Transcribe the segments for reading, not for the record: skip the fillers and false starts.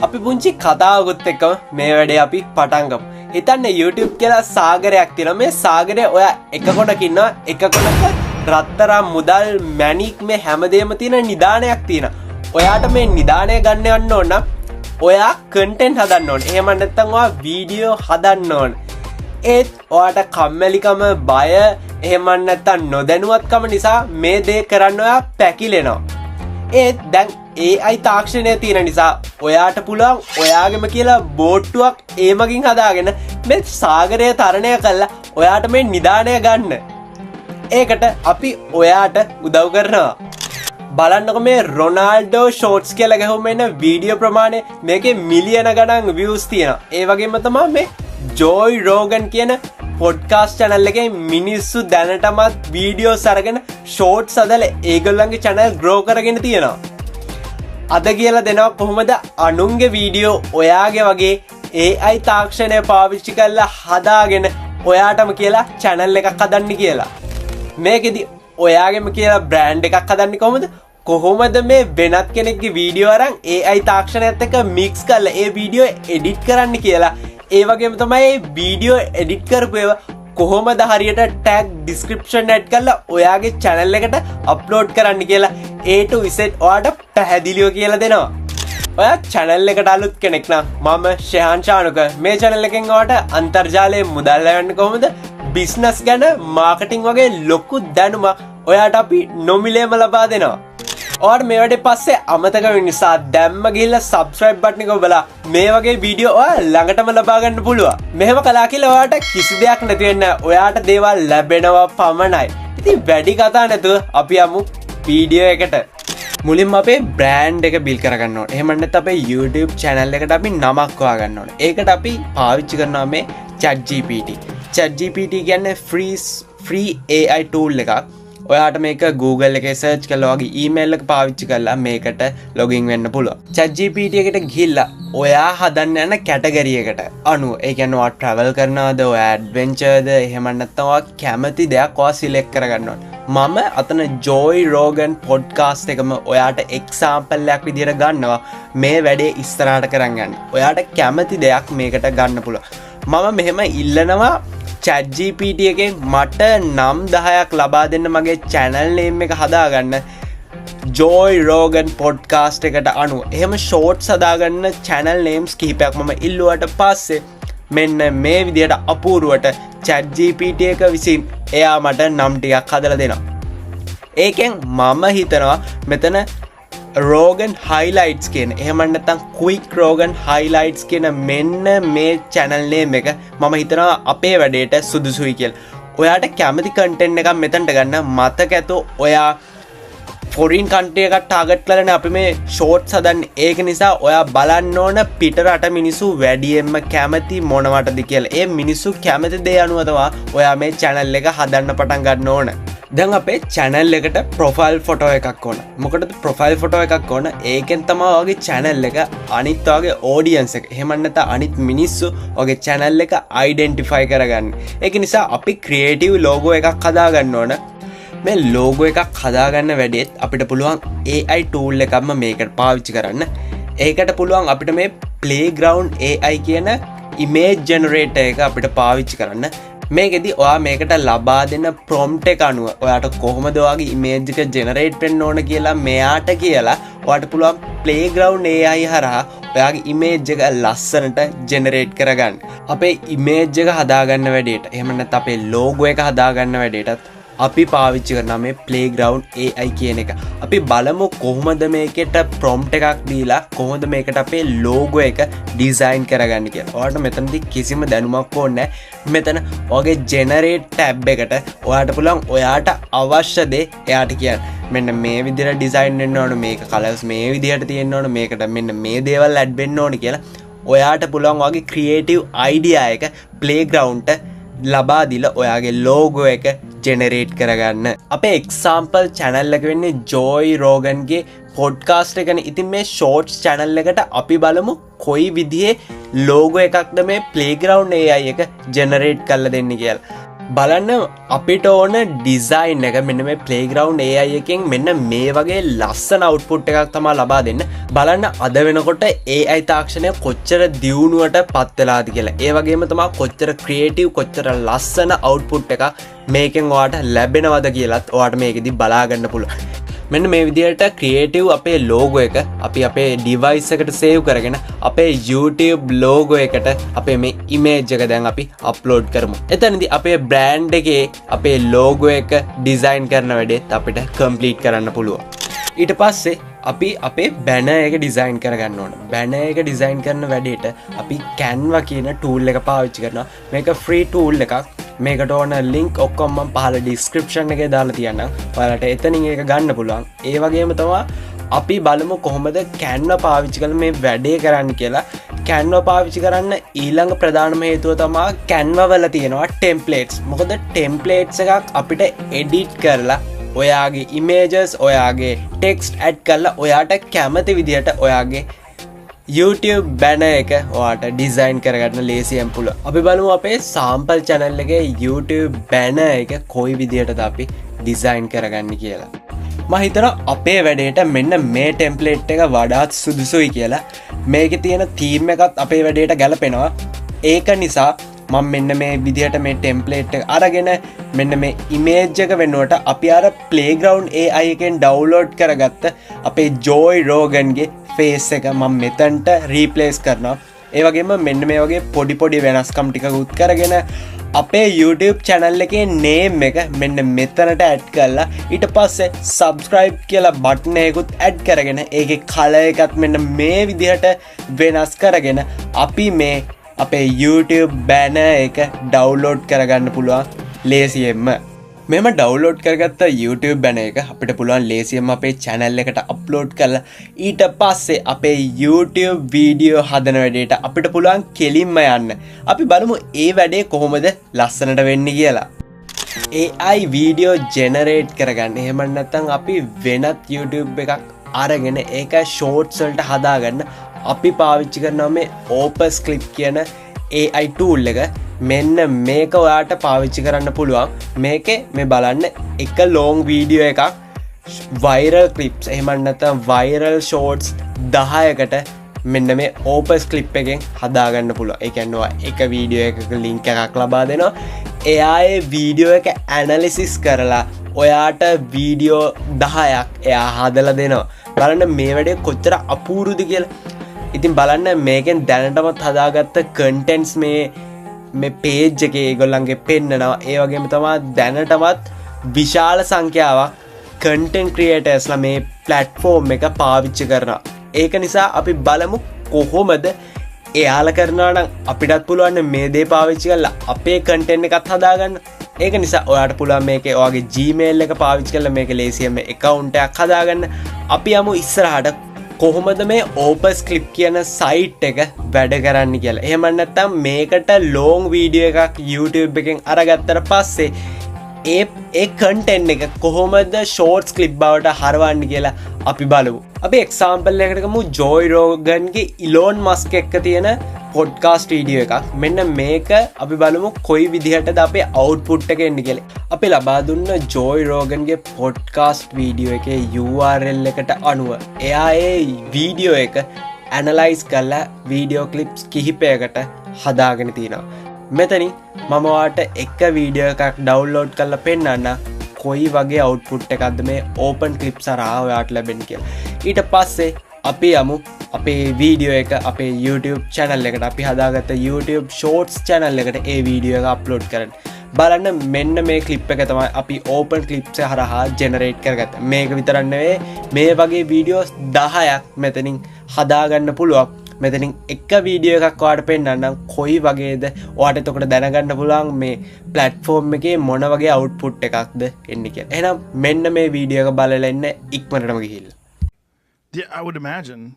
අපි පුංචි කතාවකුත් එක්කම මේ වැඩේ අපි පටන් ගමු. හිතන්න YouTube කියලා සාගරයක් තියෙනවා. මේ සාගරේ ඔයා එක කොනක ඉන්නවා. එක කොනක රත්තරන්, මුදල්, මැණික් මේ හැමදේම තියෙන නිදානයක් තියෙනවා. ඔයාට මේ නිදානය ගන්න යන්න ඕන නම් ඔයා කන්ටෙන්ට් හදන්න ඕන. එහෙම නැත්නම් ඔයා වීඩියෝ හදන්න ඕන. ඒත් ඔයාට කම්මැලිකම, බය, එහෙම නැත්නම් නොදැනුවත්කම නිසා මේ දේ කරන්න ඔයා පැකිලෙනවා. ඒත් දැන් AI තාක්ෂණය තියෙන නිසා ඔයාට පුළුවන් ඔයාගෙම කියලා බෝට්ටුවක් ඒ මගින් හදාගෙන මේ සාගරය තරණය කරලා ඔයාට මේ නිදානය ගන්න. ඒකට අපි ඔයාට උදව් කරනවා. බලන්නකො මේ රොනාල්ඩෝ ෂෝට්ස් කියලා ගැහුවම එන වීඩියෝ ප්‍රමාණය, මේකේ මිලියන ගණන් වීව්ස් තියෙනවා. ඒ වගේම තමයි මේ ජෝයි රෝගන් කියන පොඩ්කාස්ට් චැනල් එකේ මිනිස්සු දැනටමත් වීඩියෝස් අරගෙන ෂෝට්ස් හදලා ඒගොල්ලන්ගේ චැනල් ග්‍රෝ කරගෙන තියෙනවා. අද කියලා දෙනවා කොහොමද අනුන්ගේ වීඩියෝ ඔයාගේ වගේ AI තාක්ෂණය පාවිච්චි කරලා හදාගෙන ඔයාටම කියලා චැනල් එකක් හදන්න කියලා. මේකෙදි ඔයාගේම කියලා බ්‍රෑන්ඩ් එකක් හදන්නේ කොහොමද? කොහොමද මේ වෙනත් කෙනෙක්ගේ වීඩියෝ අරන් AI තාක්ෂණයත් එක්ක මික්ස් කරලා ඒ වීඩියෝ එඩිට් කරන්න කියලා. ඒ වගේම තමයි මේ වීඩියෝ එඩිට් කරපු ඒවා කොහොමද හරියට ටැග්, ඩිස්ක්‍රිප්ෂන් ඇඩ් කරලා ඔයාගේ චැනල් එකට අප්ලෝඩ් කරන්න කියලා A to Z ඔයාට පැහැදිලිව කියලා දෙනවා. ඔයා චැනල් එකට අලුත් කෙනෙක් නම් මම ෂෙහාන් ශානුක. මේ චැනල් එකෙන් ඔයාට අන්තර්ජාලයේ මුදල් හොයන්න කොහොමද, බිස්නස් ගැන, මාකටිං වගේ ලොකු දැනුමක් ඔයාට අපි නොමිලේම ලබා දෙනවා. ඔයාට මේ වැඩේ පස්සේ අමතක වෙන නිසා දැම්ම ගිහිල්ලා සබ්ස්ක්‍රයිබ් බටන් එක ඔබලා මේ වගේ වීඩියෝ ඔයා ළඟටම ලබා ගන්න පුළුවන්. මෙහෙම කළා කියලා ඔයාට කිසි දෙයක් නැති වෙන්න, ඔයාට දේවල් ලැබෙනවා පමණයි. ඉතින් වැඩි කතා නැතුව අපි යමු වීඩියෝ එකට. මුලින්ම අපේ බ්‍රෑන්ඩ් එක බිල්ඩ් කරගන්න ඕනේ. එහෙම නැත්නම් අපේ YouTube channel එකට අපි නමක් හොයාගන්න ඕනේ. ඒකට අපි පාවිච්චි කරනවා මේ ChatGPT. ChatGPT කියන්නේ free AI tool එකක්. ඔයාට මේක Google එකේ සර්ච් කරලා ඔයාගේ ඊමේල් එක පාවිච්චි කරලා මේකට ලොගින් වෙන්න පුළුවන්. ChatGPT එකට ගිහිල්ලා ඔයා හදන්න යන කැටගරි එකට අනුව, ඒ කියන්නේ ඔයා ට්‍රැවල් කරනවද, ඔයා ඇඩ්වෙන්චර්ද, එහෙම නැත්නම් ඔයා කැමති දෙයක් ඔයා සිලෙක්ට් කරගන්න ඕනේ. මම අතන ජෝයි රෝගන් පොඩ්කාස්ට් එකම ඔයාට එක්සාම්පල් එකක් විදියට ගන්නවා මේ වැඩේ ඉස්සරහට කරන් යන්න. ඔයාට කැමති දෙයක් මේකට ගන්න පුළුවන්. මම මෙහෙම ඉල්ලනවා ChatGPT එකෙන් මට නම් 10ක් ලබා දෙන්න මගේ චැනල් නේම් එක හදාගන්න ජෝයි රෝගන් පොඩ්කාස්ට් එකට අනුව. එහෙම ෂෝට්ස් හදාගන්න චැනල් නේම්ස් කිහිපයක් මම ඉල්ලුවට පස්සේ මෙන්න මේ විදියට අපූරුවට ChatGPT එක විසින් එයා මට නම් ටිකක් හදලා දෙනවා. ඒකෙන් මම හිතනවා මෙතන රෝගන් හයිලයිට්ස් කියන, එහෙම නැත්නම් ක්වික් රෝගන් හයිලයිට්ස් කියන මෙන්න මේ චැනල් නේම් එක මම හිතනවා අපේ වැඩේට සුදුසුයි කියලා. ඔයාට කැමති කන්ටෙන්ට් එකක් මෙතනට ගන්න. මතක ඇතුව ඔයා ෆොරින් කන්ට්‍රි එකක් ටාගට් කරලානේ අපි මේ ෂෝට්ස් හදන්නේ. ඒක නිසා ඔයා බලන්න ඕන පිට රට මිනිස්සු වැඩියෙන්ම කැමති මොනවටද කියලා. ඒ මිනිස්සු කැමති දේ අනුව තමයි ඔයා මේ චැනල් එක හදන්න පටන් ගන්න ඕන. දැන් අපේ චැනල් එකට ප්‍රොෆයිල් ෆොටෝ එකක් ඕන. මොකටද ප්‍රොෆයිල් ෆොටෝ එකක් ඕන? ඒකෙන් තමයි ඔයාගේ චැනල් එක අනිත් ඔයාගේ ඔඩියන්ස් එක, එහෙම නැත්නම් අනිත් මිනිස්සු ඔයාගේ චැනල් එක අයිඩෙන්ටිෆයි කරගන්න. ඒක නිසා අපි ක්‍රියේටිව් ලෝගෝ එකක් හදාගන්න ඕන. මේ ලෝගෝ එකක් හදාගන්න වැඩේත් අපිට පුළුවන් AI tool එකක්ම මේකට පාවිච්චි කරන්න. ඒකට පුළුවන් අපිට මේ Playground AI කියන ඉමේජ් ජෙනරේටර් එක අපිට පාවිච්චි කරන්න. මේකෙදි ඔයා මේකට ලබා දෙන ප්‍රොම්ප්ට් එක අනුව ඔයාට කොහොමද ඔයාගේ ඉමේජ් එක ජෙනරේට් වෙන්න ඕන කියලා මෙයාට කියලා ඔයාට පුළුවන් Playground AI හරහා ඔයාගේ ඉමේජ් එක ලස්සනට ජෙනරේට් කරගන්න. අපේ ඉමේජ් එක හදාගන්න වැඩේට, එහෙම නැත්නම් අපේ ලෝගෝ එක හදාගන්න වැඩේටත් අපි පාවිච්චි කරන මේ Playground AI කියන එක. අපි බලමු කොහොමද මේකට ප්‍රොම්ප්ට් එකක් දීලා කොහොමද මේකට අපේ ලෝගෝ එක ඩිසයින් කරගන්න කියලා. ඔයාලට මෙතනදී කිසිම දැනුමක් ඕනේ නැහැ. මෙතන ඔයාගේ ජෙනරේට් ටැබ් එකට ඔයාට පුළුවන් ඔයාට අවශ්‍ය දේ එයාට කියන්න. මෙන්න මේ විදිහට ඩිසයින් වෙන්න ඕන, මේක කලර්ස් මේ විදිහට තියෙන්න ඕන, මේකට මෙන්න මේ දේවල් ඇඩ් වෙන්න ඕන කියලා ඔයාට පුළුවන් ඔයාගේ ක්‍රියේටිව් අයිඩියා එක Playground ලබා දීලා ඔයාගේ ලෝගෝ එක ජෙනරේට් කරගන්න. අපේ එක්සාම්පල් චැනල් එක වෙන්නේ ජෝයි රෝගන්ගේ පොඩ්කාස්ට් එකනේ. ඉතින් මේ ෂෝට්ස් චැනල් එකට අපි බලමු කොයි විදිහේ ලෝගෝ එකක්ද මේ Playground AI එක ජෙනරේට් කරලා දෙන්නේ කියලා. බලන්න අපිට ඕන ඩිසයින් එක මෙන්න මේ Playground AI එකෙන් මෙන්න මේ වගේ ලස්සන අවුට්පුට් එකක් තමයි ලබා දෙන්න. බලන්න අද වෙනකොට AI තාක්ෂණය කොච්චර දියුණුවට පත් වෙලාද කියලා. ඒ වගේම තමයි කොච්චර ක්‍රියේටිව්, කොච්චර ලස්සන අවුට්පුට් එකක් මේකෙන් ඔයාට ලැබෙනවද කියලත් ඔයාට මේකෙදි බලා ගන්න පුළුවන්. මෙන්න මේ විදිහට ක්‍රියේටිව් අපේ ලෝගෝ එක අපි අපේ ඩිවයිස් එකට සේව් කරගෙන අපේ YouTube logo එකට අපේ මේ ඉමේජ් එක දැන් අපි අප්ලෝඩ් කරමු. එතනදී අපේ බ්‍රෑන්ඩ් එකේ අපේ ලෝගෝ එක ඩිසයින් කරන වැඩේත් අපිට කම්ප්ලීට් කරන්න පුළුවන්. ඊට පස්සේ අපි අපේ බැනර් එක ඩිසයින් කරගන්න ඕන. බැනර් එක ඩිසයින් කරන වැඩේට අපි Canva කියන ටූල් එක පාවිච්චි කරනවා. මේක ෆ්‍රී ටූල් එකක්. මේකට ඕන ලින්ක් ඔක්කොම මම පහළ ඩිස්ක්‍රිප්ෂන් එකේ දාලා තියන්නම්. ඔයාලට එතනින් ඒක ගන්න පුළුවන්. ඒ වගේම තමයි අපි බලමු කොහොමද Canva පාවිච්චි කරලා මේ වැඩේ කරන්න කියලා. Canva පාවිච්චි කරන්න ඊළඟ ප්‍රධානම හේතුව තමයි Canva වල තියෙනවා ටෙම්ප්ලේට්ස්. මොකද ටෙම්ප්ලේට්ස් එකක් අපිට එඩිට් කරලා ඔයාගේ ඉමේජස්, ඔයාගේ ටෙක්ස්ට් ඇඩ් කරලා ඔයාට කැමති විදිහට ඔයාගේ YouTube banner එක ඔයාට ඩිසයින් කරගන්න ලේසියෙන් පුළුවන්. අපි බලමු අපේ සාම්පල් චැනල් එකේ YouTube banner එක කොයි විදිහටද අපි ඩිසයින් කරගන්නේ කියලා. මම හිතනවා අපේ වැඩේට මෙන්න මේ ටෙම්ප්ලේට් එක වඩාත් සුදුසුයි කියලා. මේකේ තියෙන තීම් එකත් අපේ වැඩේට ගැලපෙනවා. ඒක නිසා මම මෙන්න මේ විදිහට මේ ටෙම්ප්ලේට් එක අරගෙන මෙන්න මේ ඉමේජ් එක වෙනුවට අපි අර Playground AI එකෙන් ඩවුන්ලෝඩ් කරගත්ත අපේ Joy Rogan ගේ ෆේස් එක මම මෙතනට රීප්ලේස් කරනවා. ඒ වගේම මෙන්න මේ වගේ පොඩි පොඩි වෙනස්කම් ටිකකුත් කරගෙන අපේ YouTube channel එකේ නේම් එක මෙන්න මෙතනට ඇඩ් කරලා ඊට පස්සේ subscribe කියලා බටන් එකකුත් ඇඩ් කරගෙන ඒකේ කලර් එකත් මෙන්න මේ විදිහට වෙනස් කරගෙන අපි මේ අපේ YouTube banner එක ඩවුන්ලෝඩ් කරගන්න පුළුවන් ලේසියෙන්ම. මෙම ඩවුන්ලෝඩ් කරගත්ත YouTube banner එක අපිට පුළුවන් ලේසියෙන්ම අපේ channel එකට අප්ලෝඩ් කරලා ඊට පස්සේ අපේ YouTube video හදන වැඩේට අපිට පුළුවන් කෙලින්ම යන්න. අපි බලමු ඒ වැඩේ කොහොමද ලස්සනට වෙන්නේ කියලා. AI video generate කරගන්න. එහෙම නැත්නම් අපි වෙනත් YouTube එකක් අරගෙන ඒක ෂෝට්ස් වලට හදාගන්න අපි පාවිච්චි කරනවා මේ Opus Clip කියන AI tool එක. මෙන්න මේක ඔයාට පාවිච්චි කරන්න පුළුවන්. මේකේ මේ බලන්න එක ලොං වීඩියෝ එකක් වයිරල් ක්ලිප්ස් එහෙම නැත්නම් වයිරල් ෂෝට්ස් 10කට මෙන්න මේ Opus Clip එකෙන් හදාගන්න පුළුවන්. ඒ කියන්නේ ඔයා එක වීඩියෝ එකක ලින්ක් එකක් ලබා දෙනවා. එයා ඒ වීඩියෝ එක ඇනලිසිස් කරලා ඔයාට වීඩියෝ 10ක් එයා හදලා දෙනවා. බලන්න මේ වැඩේ කොච්චර අපූරුද කියලා. ඉතින් බලන්න මේකෙන් දැනටමත් හදාගත්ත කන්ටෙන්ට්ස් මේ පේජ් එකේ ඒගොල්ලන්ගේ පෙන්නනවා. ඒ වගේම තමයි දැනටමත් විශාල සංඛ්‍යාවක් කන්ටෙන්ට් ක්‍රියේටර්ස්ලා මේ ප්ලැට්ෆෝම් එක පාවිච්චි කරනවා. ඒක නිසා අපි බලමු කොහොමද එයාලා කරනවා නම් අපිටත් පුළුවන් මේ දේ පාවිච්චි කරලා අපේ කන්ටෙන්ට් එකත් හදාගන්න. ඒක නිසා ඔයාට පුළුවන් මේකේ ඔයාගේ Gmail එක පාවිච්චි කරලා මේක ලේසියෙන්ම ඇකවුන්ට් එකක් හදාගන්න. අපි යමු ඉස්සරහට කොහොමද මේ Opus Clip කියන සයිට් එක වැඩ කරන්න කියලා. එහෙම නැත්නම් මේකට ලොං වීඩියෝ එකක් YouTube එකෙන් අරගත්තට පස්සේ ඒ කන්ටෙන්ට් එක කොහොමද ෂෝට්ස් ක්ලිප් බවට හරවන්නේ කියලා අපි බලමු. අපි එක්සාම්පල් එකකට ගමු Joy Rogan ගේ Elon Musk එක්ක තියෙන පොඩ්කාස්ට් වීඩියෝ එකක්. මෙන්න මේක අපි බලමු කොයි විදිහටද අපේ අවුට්පුට් එක එන්නේ කියලා. අපි ලබා දුන්න Joy Rogan ගේ පොඩ්කාස්ට් වීඩියෝ එකේ URL එකට අනුව එයා ඒ වීඩියෝ එක ඇනලයිස් කරලා වීඩියෝ ක්ලිප්ස් කිහිපයකට හදාගෙන තිනවා. මෙතනින් මම ඔයාට එක වීඩියෝ එකක් ඩවුන්ලෝඩ් කරලා පෙන්නන්න කොයි වගේ අවුට්පුට් එකක්ද මේ ඕපන් ක්ලිප්ස් හරහා ඔයාට ලැබෙන්නේ කියලා. ඊට පස්සේ අපි යමු අපේ වීඩියෝ එක අපේ YouTube channel එකට, අපි හදාගත්ත YouTube Shorts channel එකට ඒ වීඩියෝ එක අප්ලෝඩ් කරන්න. බලන්න මෙන්න මේ ක්ලිප් එක තමයි අපි ඕපන් ක්ලිප්ස් හරහා ජෙනරේට් කරගත්තා. මේක විතරක් නෙවෙයි, මේ වගේ වීඩියෝස් 10ක් මෙතනින් හදාගන්න පුළුවන්. මෙතනින් එක වීඩියෝ එකක් ඔයාලට පෙන්නන්නම් කොයි වගේද ඔයාලට එතකොට දැනගන්න පුළුවන් මේ ප්ලැට්ෆෝම් එකේ මොන වගේ අවුට්පුට් එකක්ද එන්නේ කියලා. එහෙනම් මෙන්න මේ වීඩියෝ එක බලලා එන්න ඉක්මනටම ගිහිල්ලා. Yeah, I would imagine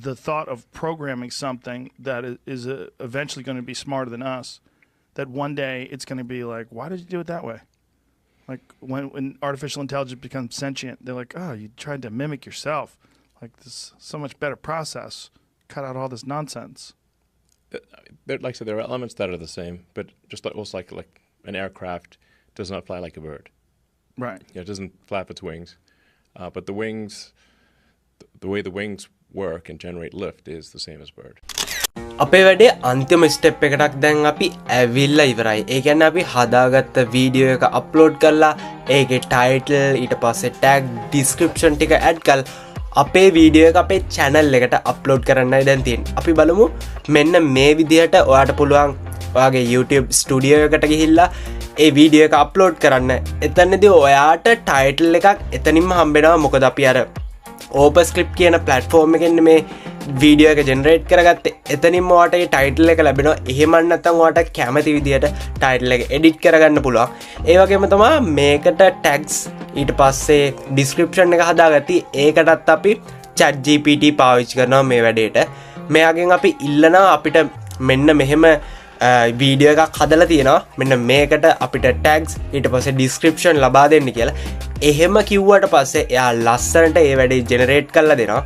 the thought of programming something that is eventually going to be smarter than us, that one day it's going to be like, why did you do it that way? Like when artificial intelligence becomes sentient, they're like, oh, you tried to mimic yourself. Like this so much better process. Cut out all this nonsense. There, like I said, there are elements that are the same, but just also like an aircraft does not fly like a bird. It doesn't flap its wings, but the way the wings work and generate lift is the same as bird. අපේ වැඩේ අන්තිම step එකටක් දැන් අපි ඇවිල්ලා ඉවරයි. ඒ කියන්නේ අපි හදාගත්ත වීඩියෝ එක අප්ලෝඩ් කරලා, ඒකේ ටයිටල්, ඊට පස්සේ ටැග්, ඩිස්ක්‍රිප්ෂන් ටික ඇඩ් කරලා අපේ වීඩියෝ එක අපේ චැනල් එකට අප්ලෝඩ් කරන්නයි දැන් තියෙන්නේ. අපි බලමු. මෙන්න මේ විදිහට ඔයාට පුළුවන් ඔයාගේ YouTube studio එකට ගිහිල්ලා ඒ වීඩියෝ එක අප්ලෝඩ් කරන්න. එතනදී ඔයාට ටයිටල් එකක් එතනින්ම හම්බෙනවා. මොකද අපි අර ඕපස් ක්ලිප් කියන ප්ලැට්ෆෝර්ම් එකෙන් මේ වීඩියෝ එක ජෙනරේට් කරගත්තේ. එතනින්ම ඔයාට ඒ ටයිටල් එක ලැබෙනවා. එහෙම නැත්නම් ඔයාට කැමති විදියට ටයිටල් එක එඩිට් කරගන්න පුළුවන්. ඒ වගේම තමයි මේකට ටැග්ස්, ඊට පස්සේ ඩිස්ක්‍රිප්ෂන් එක හදාගත්ති. ඒකටත් අපි chat GPT පාවිච්චි කරනවා මේ වැඩේට. මෙයාගෙන් අපි ඉල්ලනවා අපිට මෙන්න මෙහෙම වීඩියෝ එකක් හදලා තියෙනවා, මෙන්න මේකට අපිට ටැග්ස්, ඊට පස්සේ ඩිස්ක්‍රිප්ෂන් ලබා දෙන්න කියලා. එහෙම කිව්වට පස්සේ එයා ලස්සනට ඒ වැඩේ ජෙනරේට් කරලා දෙනවා.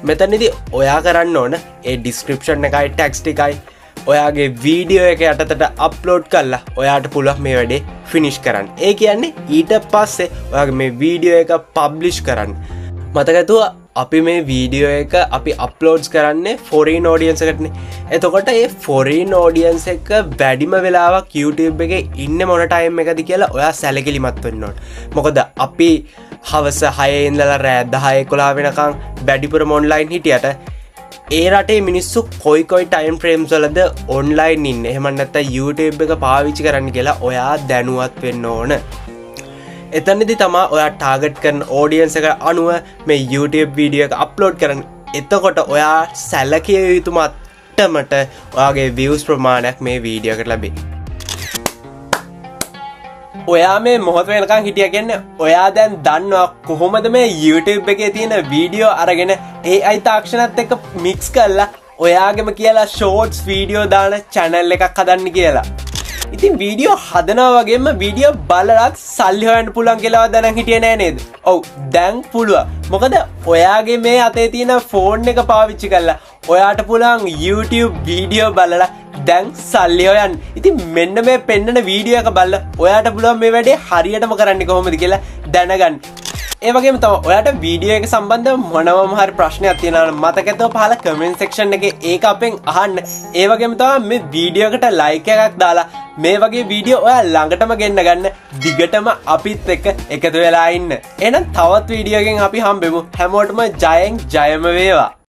මෙතනදී ඔයා කරන්න ඕන ඒ ඩිස්ක්‍රිප්ෂන් එකයි ටැග්ස් ටිකයි ඔයාගේ වීඩියෝ එක යටතට අප්ලෝඩ් කරලා ඔයාට පුළුවන් මේ වැඩේ ෆිනිෂ් කරන්න. ඒ කියන්නේ ඊට පස්සේ ඔයාගේ මේ වීඩියෝ එක පබ්ලිෂ් කරන්න. මතක ඇතුව අපි මේ වීඩියෝ එක අපි අප්ලෝඩ්ස් කරන්නේ ෆොරින් ඔඩියන්ස් එකටනේ. එතකොට ඒ ෆොරින් ඔඩියන්ස් එක වැඩිම වෙලාවක් YouTube එකේ ඉන්නේ මොන ටයිම් එකද කියලා ඔයා සැලකිලිමත් වෙන්න ඕන. මොකද අපි හවස 6 ඉඳලා රෑ 10 11 වෙනකන් වැඩිපුරම ඔන්ලයින් හිටියට ඒ රටේ මිනිස්සු කොයි කොයි ටයිම් ෆ්‍රේම්ස් වලද ඔන්ලයින් ඉන්නේ, එහෙම නැත්නම් YouTube එක පාවිච්චි කරන්න කියලා ඔයා දැනුවත් වෙන්න ඕන. එතනදි තමා ඔයා ටාගට් කරන ඔඩියන්ස් එක අනුව මේ YouTube video එක අප්ලෝඩ් කරන්න. එතකොට ඔයා සැලකිය යුතු මට්ටමට ඔයාගේ views ප්‍රමාණයක් මේ වීඩියෝ එකට ලැබේ. ඔයා මේ මොහොත වෙනකන් හිටියා කියන්නේ ඔයා දැන් දන්නවා කොහොමද මේ YouTube එකේ තියෙන වීඩියෝ අරගෙන AI තාක්ෂණත් එක්ක මික්ස් කරලා ඔයාගෙම කියලා ෂෝට්ස් වීඩියෝ දාන චැනල් එකක් හදන්න කියලා. ඉතින් වීඩියෝ හදනවා වගේම වීඩියෝ බලලත් සල්ලි හොයන්න පුළුවන් කියලා දැනන් හිටියේ නෑ නේද? ඔව්, දැන් පුළුවන්. මොකද ඔයාගේ මේ අතේ තියෙන ෆෝන් එක පාවිච්චි කරලා ඔයාට පුළුවන් YouTube video බලලා දැන් සල්ලි හොයන්න. ඉතින් මෙන්න මේ පෙන්නන වීඩියෝ එක බලලා ඔයාට පුළුවන් මේ වැඩේ හරියටම කරන්නේ කොහොමද කියලා දැනගන්න. ඒ වගේම තමයි ඔයාට වීඩියෝ එක සම්බන්ධව මොනවම හරි ප්‍රශ්නයක් තියෙනවා නම් මතක ඇතුව පහල කමෙන්ට් සෙක්ෂන් එකේ ඒක අපෙන් අහන්න. ඒ වගේම තමයි මේ වීඩියෝ එකට ලයික් එකක් දාලා මේ වගේ වීඩියෝ ඔයා ළඟටම ගෙන්න ගන්න දිගටම අපිත් එක්ක එකතු වෙලා ඉන්න. එහෙනම් තවත් වීඩියෝ එකකින් අපි හම්බෙමු. හැමෝටම ජයෙන් ජයම වේවා.